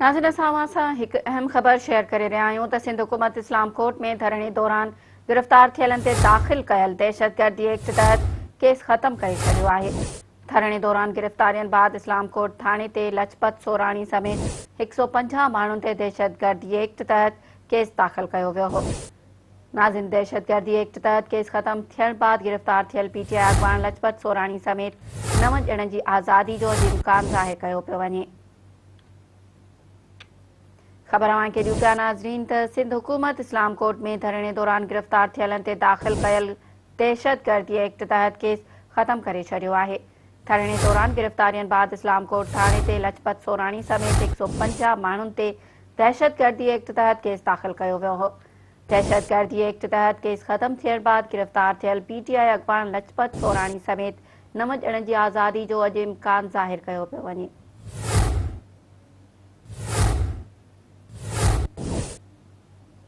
ناظرين اسان اوهان سان هڪ اهم خبر شيئر ڪري رهيا آهيون ته سنڌ حڪومت اسلام ڪوٽ ۾ ڌرڻي دوران گرفتار ٿيلن تي داخل ڪيل دهشتگردي ايڪٽ تحت ڪيس ختم ڪري ڇڏيو آهي. ڌرڻي دوران گرفتارين بعد اسلام ڪوٽ ٿاڻي تي لڇپت سوراڻي سميت 150 ماڻهن تي دهشتگردي ايڪٽ تحت ڪيس داخل ڪيو ويو هو. ناظرين دهشتگردي ايڪٽ تحت ڪيس ختم ٿيڻ بعد گرفتار ٿيل پي ٽي آء اڳواڻ لڇپت سوراڻي سميت نو ڄڻن جي آزادي جو اڄ امڪان ظاهر ڪيو پيو وڃي. خبر اوهان کي ڏيون پيا ناظرين ته سنڌ حڪومت اسلام ڪوٽ ۾ ڌرڻي دوران گرفتار ٿيلن تي داخل ڪيل دهشتگردي ايڪٽ تحت ڪيس ختم ڪري ڇڏيو آهي. ڌرڻي دوران گرفتارين بعد اسلام ڪوٽ ٿاڻي تي لڇپت سوراڻي سميت 150 ماڻهن تي دهشتگردي ايڪٽ تحت ڪيس داخل ڪيو ويو هو. دهشتگردي ايڪٽ تحت ڪيس ختم ٿيڻ بعد گرفتار ٿيل پي ٽي آء اڳواڻ لڇپت سوراڻي سميت نو ڄڻن جي آزادي جو اڄ امڪان ظاهر ڪيو پيو وڃي.